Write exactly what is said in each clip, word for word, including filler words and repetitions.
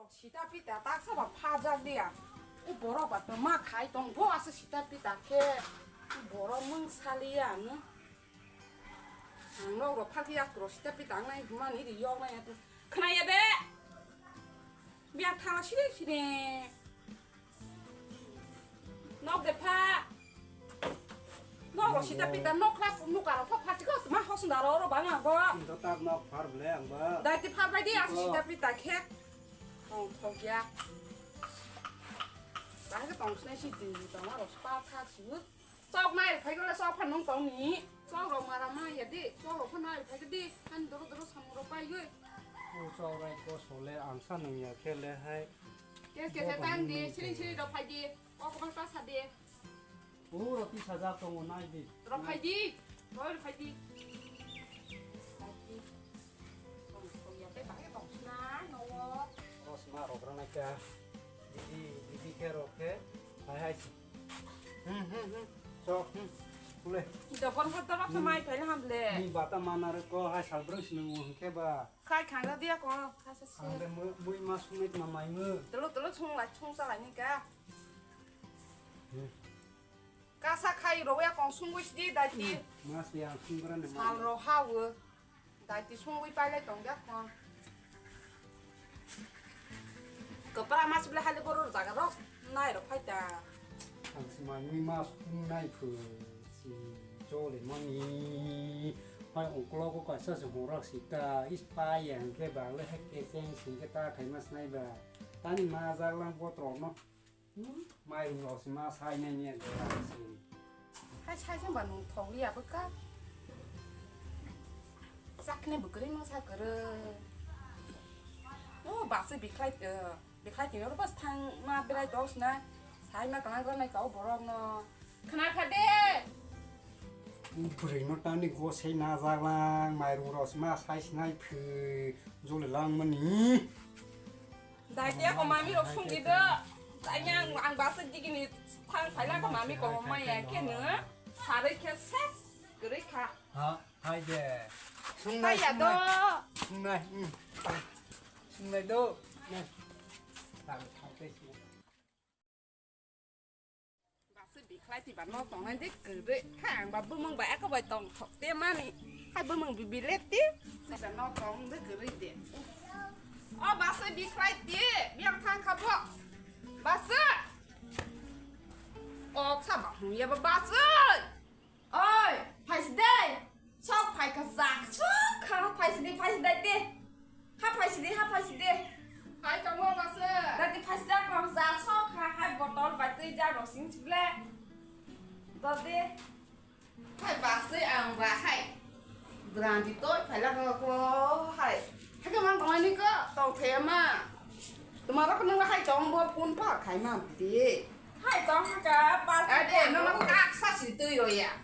Sita pita taksa ba phajak dia. U borok ba tongma khai tong bo asa sita pita khe. U borok mung saliya ano. Ang nok rok phak ya kro sita pita ang nai huma ni ri yok nai atu. Khna ya de. Biang thang sini sini. Nok de pha. Nok rok sita pita nok kla nuk aro pha pha chiko ma hosung daro ro bang ang bo. Inta tak nok phar ble ang ba. Dai ti phar bai di asa sita pita khe. Tong thok ya. Bahai khe tong sinai si di tong aro spa thak si. Sok nai phai kala sok phan nung tong ni. Sok rok mara ma ya di. Sok rok phan nai phai di. Han doro doro samung rok pai goi. O sok rai ko sole ang sa nung ya khe le hai. Kes kes tang di. Sini sini rok phai di. Kok kok ta sa di. Uro tisa jak tongo, nai di. Rok phai di. Roi rok phai di. Phai di. Tong, tong ya, tei bahai tong sinai, nowo. Rosma rok rana kya. Didi, didi khe rok khe. Hai, hai. Hmm, hmm, hmm. Sok, hmm. Kule. Dokon hot dorok khe mai phai ham le. Ni bata mana re ko hai sal broi sini mo hingke ba. Khai khang da dia ko. Khasa se. Ang le mui, mui ma sumit ma mai mo. Telo, telo sung lai, sung sa lai ni ka. Hmm. Kasa khai ro ya kong sungwi sidi daiti. Mas ya sungkran de. Sal ro ha wo. Daiti sungwi pailai tong jak kong. Kopra mas bla hali boro jaga ro nai ro phai ta. Ang si mai mi mas nai phu si jole mani. Hai ongklo ko kaisa se horak si ta is pa yang ke ba le hek ke seng sing ke ta khai mas nai ba. Tani ma jak lang botro no. Mairung rok se ma sai nai ni ang se. Hai sai jang ba nung thok li ya bwkha. Sakne bwkrwi ma sa kwrwi. O ba se bikhlai, eh, bikhlai tini oro bas thang ma berai tok sina. Sai ma kana gra nai ka o borok no. Khna kha de. Bwrwi no tani go sei na jak lang mairung rok se ma sai sinai phi jole lang mani. Dai dia ko mami rok sung di do. Tanya ang, ang basa digi ni thang phaila ko mami ko maya ke no. Sari ke ses gri kha. Ha, hai de. Sung nai, ya do. Sung nai. Hmm. Sung nai do. Nai. Tang, tang, tang. Basa bikhlai tiba no tongnai de kwrwi. Hai ang ba bumung bai ako bai tong thok te mani. Hai bumung bibi let ti. Tiba no tong de kwrwi de. O basa bikhlai ti. Biang thang kha bo. Basa. O sa ba hung ya ba basa. Oi, phaisi dei. Sok phai kha jak, sok kha, phaisi di, phaisi dai te. Ha phaisi di, ha phaisi di. Hai tongo basa. Dati phaisi da kong jak, sok kha, hai botol bai twi jak rok sing sik le. Dodi. Hai basa ang ba hai. Brandi toi phaila ko ko hai. Hai ka man tong ani ko tong the ma. Tuma ba ko nang hai tong bo pun pa khai ma di. Hai tong ha ka pa. Ade no no ka sa si twi ro ya.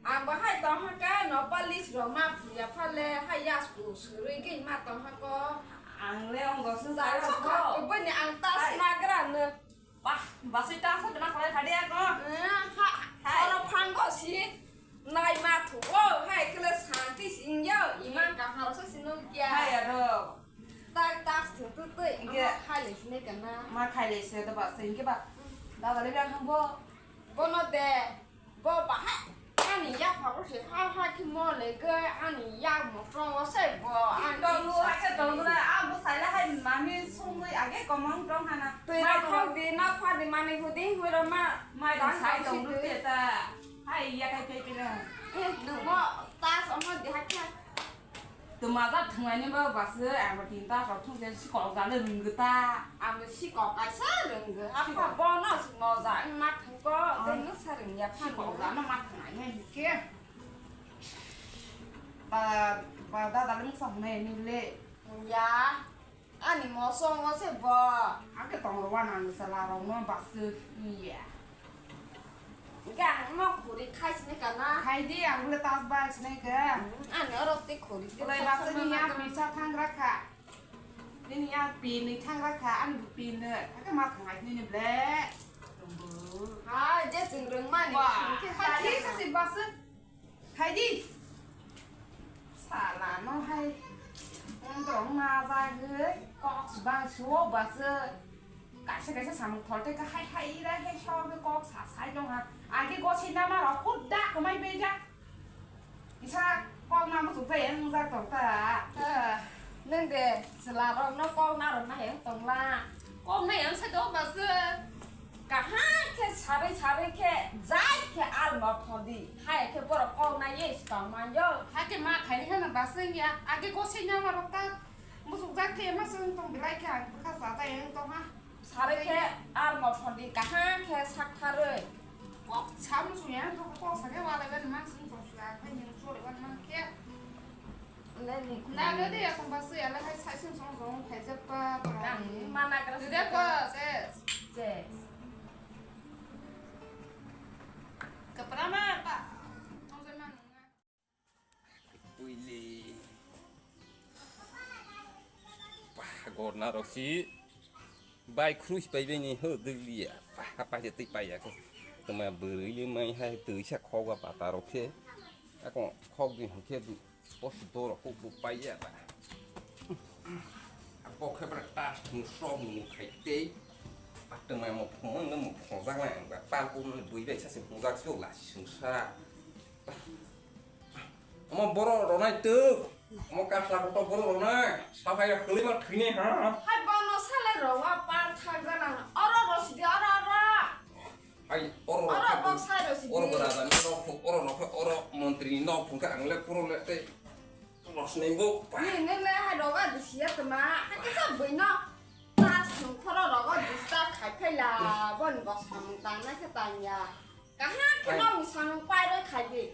Ang ba hai tong ha ka no police rok ma phuya phale hai yas ku suri ge ma tong ha ko. Ang le ong go su za ro ko. Bini ang ta snagra ne. Bah, basui ta sa kena kore khade ako. Ha, oro phango si nai ma thu o hai kele santi sing yo iman ka haro sa sinu kya. Hai aro. Tak tak thu tu tu inge khai le sine kana. Ma khai le se to ba se inge ba. Da da le biang bo. Bono de. Bo bahai ani yak phago se ha ha ki mo le ge ani yak mo strong o se bo ani. Tong lu ha ke tong lu na a bo sai la hai mami sung lui age komong tong hana. Twi ra thok di na pha di mani hu di hui ro ma. Mai dang sai tong lu te ta. Hai ya kai kai kira. Eh, nung mo ta so mo di ha kya. Tuma da thwngnai ni ba basa ang ba tin ta rok thung je sikok da le rwng gwi ta. Ang sikok kaisa rwng gwi. Apa bono si moja ang ma thung ko de no sa rwng ya phan. Sikok da no ma thwngnai ni ke. Ba ba da da le mung sa hwngnai ni le. Ya. Ani mosong o se bo. Ake tong ro wana ang sala rok no basa iya. Ga ang no khuri khai sini kana. Khai di ang le tas ba sini ke. Hmm, ani oro te khuri te. Lai basa ni ya pisa thang rakha. Nini ya pin ni thang rakha ani pin ne. Ake ma thang ai nini ble. Tumbu. Ha je sing rung mani. Wa. Khai di sa si basa. Khai di. Sala no hai. Ong tong ma ba gwi. Kok Bang suo basa kaisa kaisa samung thorte ka hai hai ira he shok kok sa sai dong ha. Age gosi nama rok hut da kamai beja. Isa kok nama supai yang za tok ta. Nang de sela rok no kok na rok na yang tong la. Kok na yang sa do basa. Kaham khe sarwi sarwi khe jai khe alma thodi. Hai khe borok kok na ye swkang man yo. Hakhe ma khaini hana basa ya. Age gosi nama rok ta. Musuk jak khe ma swng tong belai khe ang bwkha cha cha yang tong ha. Sari khe ar mothor di kaham khe sak tharwi. Kok sa musuk yang tong kok sa khe walai ban ma swng tong sla khe yang chole ban ma khe. Nani na ga de ya kong ba swi ala hai sai swng song song phai jak pa. Ang ma na kra. Dede ko se. Yes. Kapra ma pa. Tong se ma nung. Puili. Pah, gorna rok si bai khruis pai bai ni ho dwliya. Pah, apa je twi pai ya ko. Tama bwrwi le mai hai twi sa khok ba pata rok khe. Ako khok di hwn khe du. Pos doro kok bu pai ya ba. Abo khe bra tas thung sok mu khai tei. Atwma mo phung mo phung jak na ba. Pal ko bui bai sa se phung jak sok la sung sa. Omo borok rwnai twk. Omo kasla kotor borok rwnai. Saphai ya kwlwima thwinai ha. Hai bono salai rok wa par thak gana. Oro rosidi, oro, oro. Hai, oro, oro rok kok sai rosidi. Oro bwrada ni nok phung, oro nok phung, oro montri ni nok phung khe ang le puro le tei rosnai bo. Ni, ni le hai roga disiya tma. Hai kisa bwino. Tas nung phoro rogo dista khai phai la. Bon bo samung tangnai khe tang ya. Kaham khe hai. Nokni samung pai roi khai di.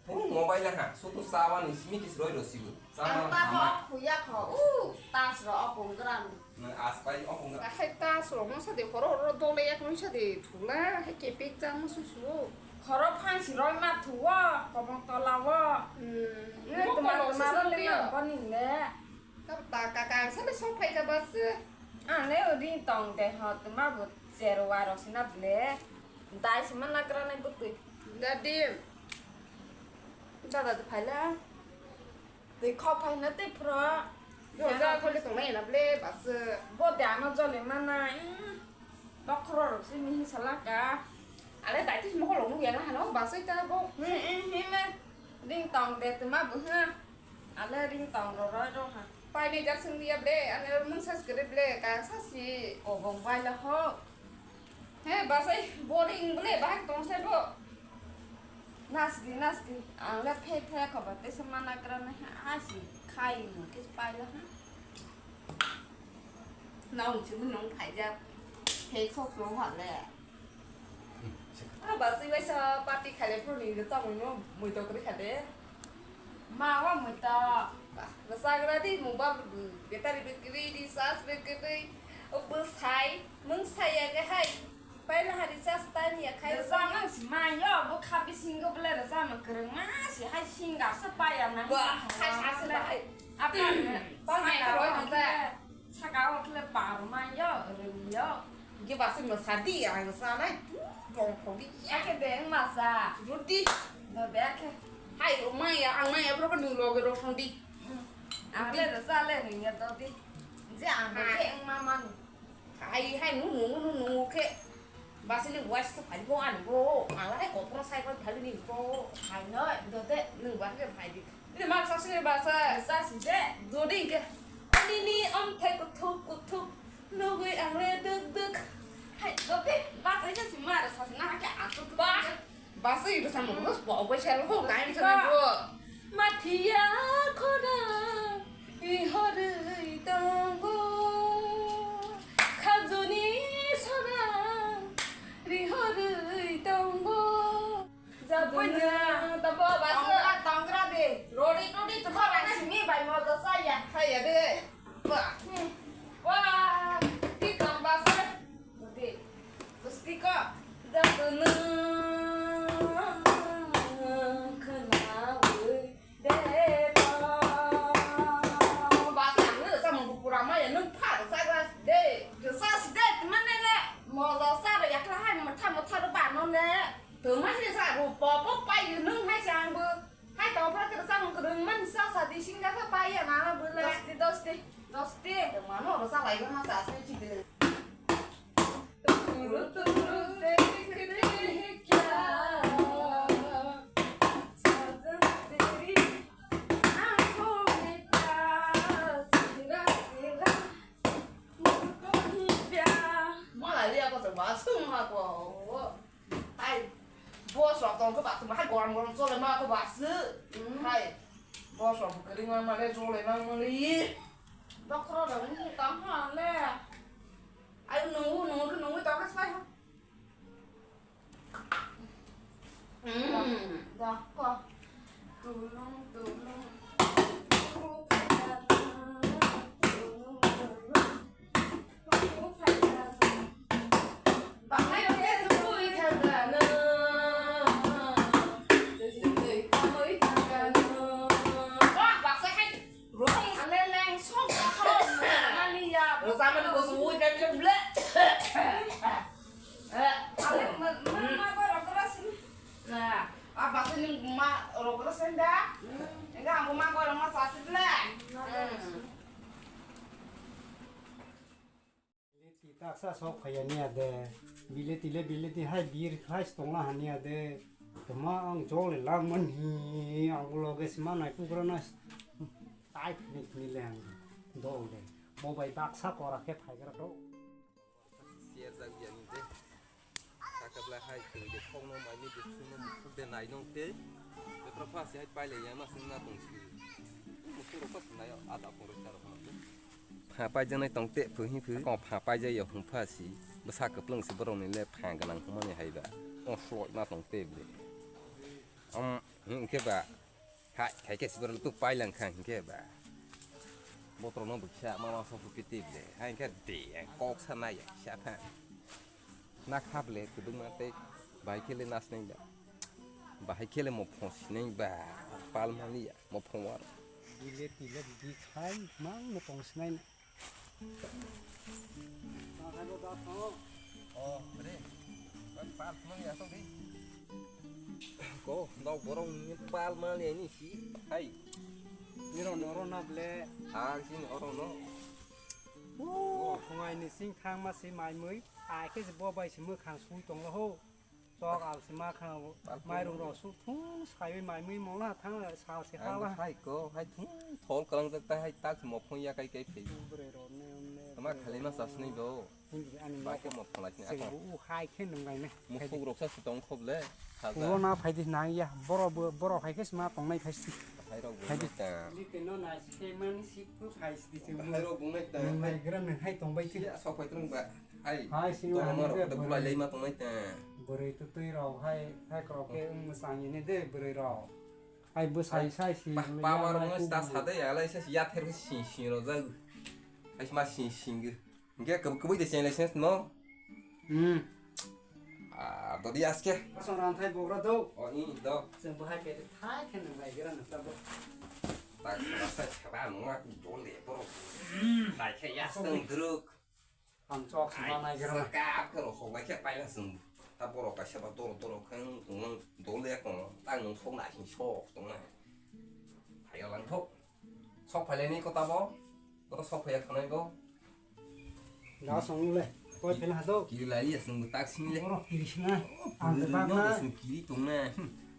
Phuru mobile ha, sutu sawa ni simi kis roi ro sibu. Ang sawa ta ko sama. Khuya kho, u, tas ro o pungram. Nang aspai o pungram. Hai tas ro mo sadi horo horo dole yak mo sadi thula, hai kepek jang mo susu. Horo phansi roi ma thuo, kobong tola o. Hmm. Nang mo tuma kolo tuma susu ro le dia. Boni le. Kap ta ka kang sa le song phai ka bas. Ang le ring tong de ho, tuma bo cherwa rok sina ble. Dai sima nakra nai butui. Dadi. Dada de phai la. Twi khok phai na tei phro. Bo ja khole tong nai na ble bas. Bo de ano jole mana. Bokhoro rok sini hi salaka. Ale dai tis mo kholo mu ya na hano bas ita bo. Hmm, hmm, hmm, le. Ring tong de tuma bo ha. Ale ring tong ro roi ro ha. Pai ni jak sing dia ble, ane ro mung sas kere ble, ka sasi. Kobong bai la ho. He, basai boring ble, bahai tong sai bo. Nasdi, nasdi. Ale phe phe ko ba te sama na kra na ha, asi khai mo ke pai la ha. Nong chu nong phai ja. Phe sok nong ha le. Ah, basi waisa party khale phone ni tamo no mui to kri khade. Ma wa mui to. Ba, basa gra di mobile battery bikri di charge bikri. O bwsai mung saya ke hai. Pai na hari charge ta ni ya khai. Resa mang si ma yo bo kha bisingo bele resa mang kereng ma si hai singa sa pa ya na. Ba, hai sa sa hai. Apa? Ba, hai roi. Saka o khle par ma yo, rwng yo. Ge basi ma sadi ang sa nai. Bong khodi. Ake de ma sa. Rudi. Do de ake. Hai o ma ya, ang ma ya bro ko nu loge ro khodi. Ang le sa le rwng ya do di. Je ang de ang ma man. Hai hai nu nu nu nu ke. Basi ni wais sa phai bo an bo. Ang la hai ko pro sai ko phai ni bo. Hai no do de. Nu ba ke phai di. Ini maksa sini bahasa. Sa si je. Dodi ke. Ani ni om thai kuthuk kuthuk. Nugui ang le duk duk. Hai, dote, bahasa isa si mara sa si na ke aku tu. Bah, bahasa itu sama terus, bawa gue share ho, kain sana bro. Mathia khoda, ihorui tongo. Khajuni sora, rihorui tongo. Jabuna, tabo, basu. Tongra, tongra de. Rori, rori, tu kau simi bai mo dosa ya. Hai ya de. Ba. Hmm. Wah, di kang basu. Rori. Terus di kau. Jabuna, kenawi. Mano oro sa lai gana sa se chide. Mala liya ko to ba sung ha ko. Hai. Boss rok tong ko ba sung hai gorom gorom chole ma ko ba su. Hai. Boss rok bukari ma ma le chole ma ma le. Doctor rok ni tong ha le. Ai nungu nungu ke nungu tong ka sai ha. Mm. Da, ko. Tulung, tulung. Tulung, tulung. Bileti taksa sok phaiya niya de. Bileti le bileti hai bir hai tongla haniya de. Toma ang jole langman hi ang loge sima nai kukrana. Tai phini phini le ang dol de. Bo bai baksa kora khe phaigra do. Siya jak ya ni de. Saka bla hai twi de khokno mai ni de suno mukhuk de nai nong te. Betro phasi hai paile ya ma sung na tong si. Mukhuk ro pas nai ada poro charo. Pha paijaknai tong te phu hi phu. Kong pha paijak ya hum pha si. Bwsa kwplwng si borok ni le pha gwnang hum mani hai ba. O sloi ma tong te bwle. Am hum khe ba. Hai khai khe si borok tu pailang kha hing khe ba. Botro no bwkha ma ma so phu piti bwle. Hai khe de kok sa nai ya sa pha. Na kha bwle kwdwkma tei bahai khe le nasnai ba. Bahai khe le mophong sinai ba. Pal mani ya mophong war. Bile tile bikhai mang no tong sinai na. O, bre. Oi, pal mani ya so di. Ko, dok borong ni pal mani ni si. Hai. Niro noro na ble. Ang sini oro no. O, khungai ni sing thang ma si mai mui. Ai khe bo bai si mui khang sui tong lo ho. Tok al si ma khang bo. Mai rung ro su thung sai mai mui mo la thang sal si ha la. Hai ko, hai thung thol kalang jak ta hai tak mo phong ya kai kai phei. Bre ro ne ne. Ma khali ma sas ni do. Ba ke mo phong la ni akang. U hai khe nung lai ne. Mu phuk rok sa si tong khop le. Ulo na phai di nang ya. Boro bo, boro hai khe sima tong nai phai si. Hai rok bo ta. Ni te no na si te man si ku phai si di se. Hai rok bo nai ta. Nung lai gra nung hai tong bai ti. Ya sok phai tung ba. Hai. Hai sini tong ma rok ta bulai lai ma tong nai ta. Bwrwi tu twi rok hai hai krok ke wng mwsang ini de bwrwi rok. Hai bwsai sai si. Pama rok ta sa de ya lai sa ya ther si si ro ja. Hai ma si si. Hingke kebui de chenglai sini no. Hmm. Ah, dodi aske. Asong ran thai bogra do. O i do. Seng bo hai ke thai khen nang bai gira nang ta bo. Tak sa sa ba no ma ku do le boro. Hmm. Hai ke ya seng druk. Ang chok sima nai gira. Ka ka ro so bai ke pai na sung. Ta boro ka sa ba doro doro khen nang do le ko. Ta nang so na sin so to na. Hai lang thok. Sok phailai ni kota bo. Kota sok phaiya khanai bo. Da song le. Koi phela hado. Kiri lai ya sung tak sing le. Oro kiri sing na. Ang de bak na. Sung kiri tong na.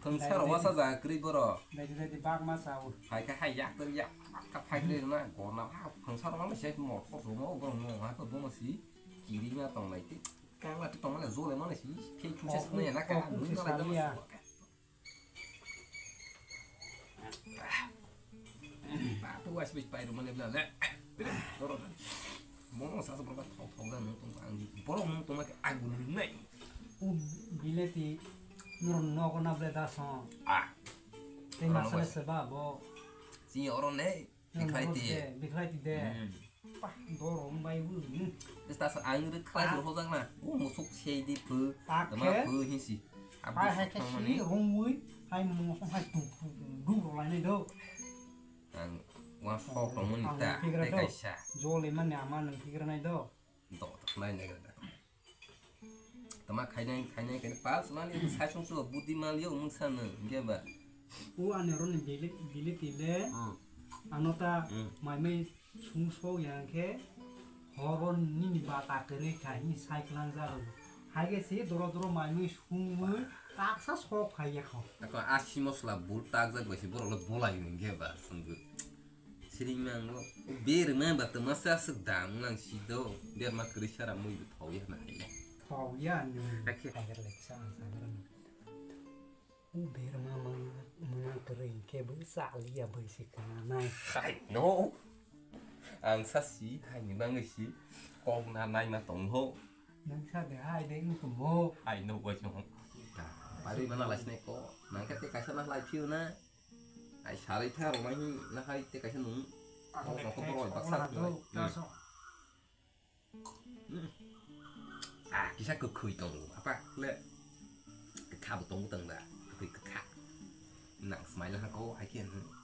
Thang sar wa sa ja kri boro. Dai dai bak ma sa u. Hai ka hai yak ter yak. Ka phai le na go na ha. Thang sar ma se mo thok ro mo go mo ha ko bo mo si. Kiri na tong lai ti. Ka la ti tong le zo le mo na si. Ke chu se sa na ya na ka. Ko ku se sa ya. Ba, tu wais bis pai rumah lebla le. Borok. Mono sa borok thok thok dan nung tong ang di. Borok nung tong ma ke agu nung nai. U bileti nurun nogo na ble da song. Ah. Te masale se ba bo. Si oro ne. Bikhlai ti. Bikhlai ti de. Hmm. Pah, doro wng bai wng. Esta sa ang ri khlai ro hojak na. O musuk sei di phu. Tama phu hin si. Hai hai khe si rungwi hai mo hai tu tu du ro lai nai do. Ang wa sok tong mani ta. Te kaisa. Jole mani ama nang pigra nai do. Do tak nai nai da. Tama khainai khainai khainai pal swnani sai sung su budi mal yo mung san nang ge ba. U ani oro ni bili bili tile. Hmm. Ano ta Hmm. mai mai sung so yang khe. Horo nini bata kwrwi kha, ni sai kwlangjago. Haikhe se doro doro manwi sungwi taksa sok phaiya kho. Ako asi mosla bul takjak bai se borok le bolai hwnkhe ba sungwi. Siring mango. Berma ba twma se aswk dam nang si do. Berma kwrwi sara mui bo thawya na haile. Thawya ni. Hakhe. Kaitor le chang sa. O berma mangna, mangna kwrwi hinkhe bo chaliya bai se khwnanai. Hai no. Ang sa si, haini bagwi si kok na naima tong ho. Nwng sa de hai de wng tong ho. Hai no bai no. Bari mana lai sinai ko. Nang khe te kaisa na lai phiyo na. Ai salai tha rwmai hi na hai te kaisa nung. Ang kok le nokho khai borok kok baksa na do, khwlai. Taso. Hmm. Ah, kisa kwkhwi tongo. Apa le? Kwkha bo tongo tong da. Kwkhwi kwkha. Nang smile ha ko, hai khe, hmm.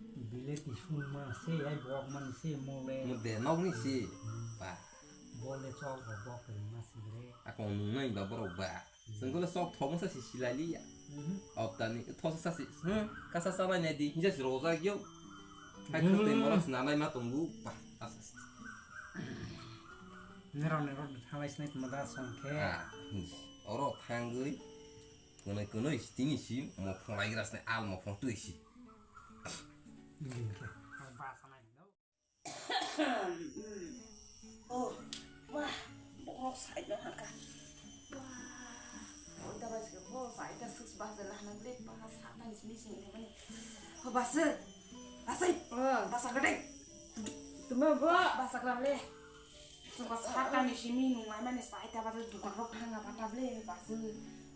Bileti sungma se, ai bok man se, mole. Mo de, nok ni si. Hmm. Ba. Bole chok bo bok ri ma si re. Ako nung nai ba borok ba. Sengkolo sok thok masa si silai liya. Mhm. Optani thosa sasi, hmm, kasa sa nai di, hinja si roja gyo. Hai khwtwi moro si nanai ma tongo, pa, asa si. Nero nero thalai sinai tma da song khe. Ah, hmm. Oro thangwi, kunui kunui si tini si, mo phonglai gra sinai, al mo phong twi si. Bini khe. Ba sanai. Oh, wah, borok side no hangka. Wah, oida bai se borok side ta six bus la hana ble pa sa ta ni sini sini ni. Oh, bus. Asai. Oh. Bus ka ding. Tuma bo. Bus ka le. Suka sa ta ni sini nu mai mane side ta ba dukan rok hanga ba ta ble bus.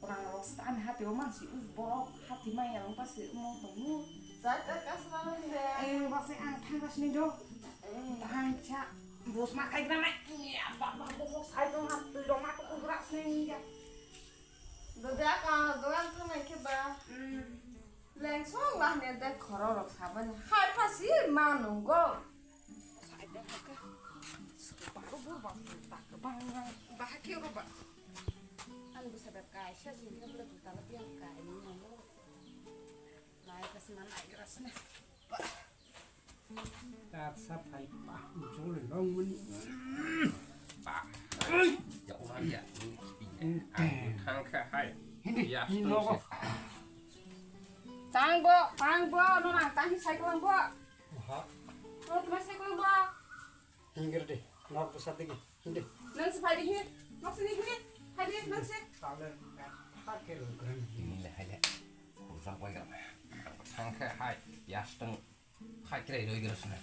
Orang rok sa ta ni hati o man si u borok hati mai ya rong pa se mo to mu. Sa ta ka sa le. Eh, bus ang thang bus ni do. Tang cha, bus ma khai gra nai. Ya, ba, ba, bus sai dong ha, twi dong ma, ko gra sne ya. Dode aka, dogan thang nai khe ba. Hmm. Leng song lah ne de khoro rok saban. Hai pa si ma nung go. Sai dong ha ka. Baru bur ba, tak bang. Ba ha khe ro ba. An bu sa da kai sa jing khe bla tu ta la piang kai ni nung go. Nai ka sna nai gra sne. Ba. Taksa phai pa, jol long mani. Pa. Ya, orang ya, ini kipinya. Aku tangka hai. Hindi, ya, ini seterusnya. Nogo. Tang bo, tang bo, no nang tang cycle bo. Aha. No tuma cycle bo. Hinggir de, nok besar digi. Hindi. Nang se phai di hi, nok se ni hi, phai di nang se. Sale, tak kero keren. Ini le hai le. Kurang koi kero. Tangka hai, ya seteng. Khai krai roi gra sna.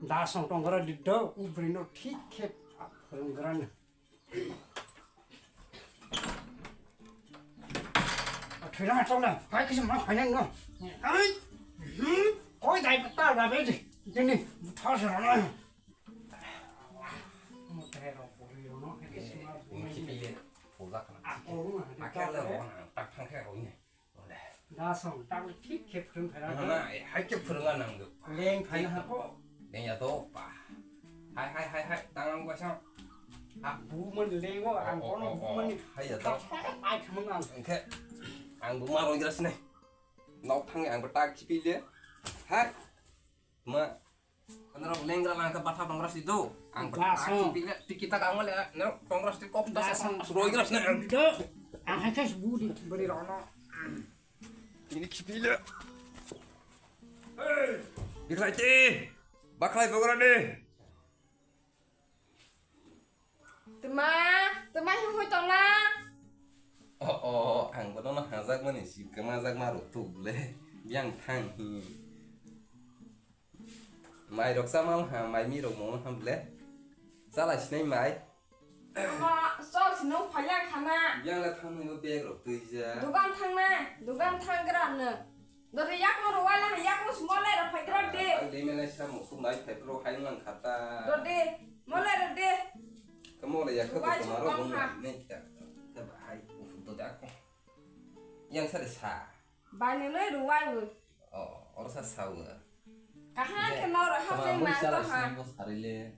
Da song tong gra di do, u bri no thik khe phwrwng gra na. A thwira tong na, hai kisa ma hai nang no. Ai. Hmm. Koi dai ta ra be di. Dini, thar sa na. Mo te ro puri ro no, ke sma. Ini kipi le, pula kana. A ko ru na. Akhir le ro na, tak thang khe roi ne. Da song, tak thik khe phwrwng phai rw. Na, hai khe phwrwng nang do. Leng phai ha ko. Leng ya do pa. Hai, hai, hai, hai, tang ang ba sang. Ha, bu man leng o, ang kono bu man ni. Hai ya do. Ai khamang ang. Engkhe ang bu ma roi gra sne. Nok thang ang ba tak chipi le. Hai. Ma. Norok lengra langka batha tongra si do. Ang batha si pila tiki tak ang le norok tongra si kok da sa roi gra sna ang do. Ang hai khe budi bari rono. Ini kipila. Hey, birlaiti. Baklai bogra de. Tuma, tuma hi hui tongla. Oh, oh, ang bono no hajak mani si kama jak ma ruk tuk le. Biang thang hi. Mai rok chama wngkha, mai mi rok mung wngkha ble. Chala sinai mai. Ama, chol sinung phaiya khana. Yang le thangmani o bag rok twijak. Dugan thangna, dugan thanggra no. Dori yakno rwai la yakno sumole rok phaikrok de. Ang de mele sa musuk nai phaikrok hai nang khata. Dori, mole rok de. Kamo le yakno rwai toma rok sukong bung ha. Nai ta. Ta bahai ufuk to dak. Yang sa de sa. Bani noi rwai wi. Oh, oro sa sa wi. Kahan ke noro ha se nang to ha. Bos arile.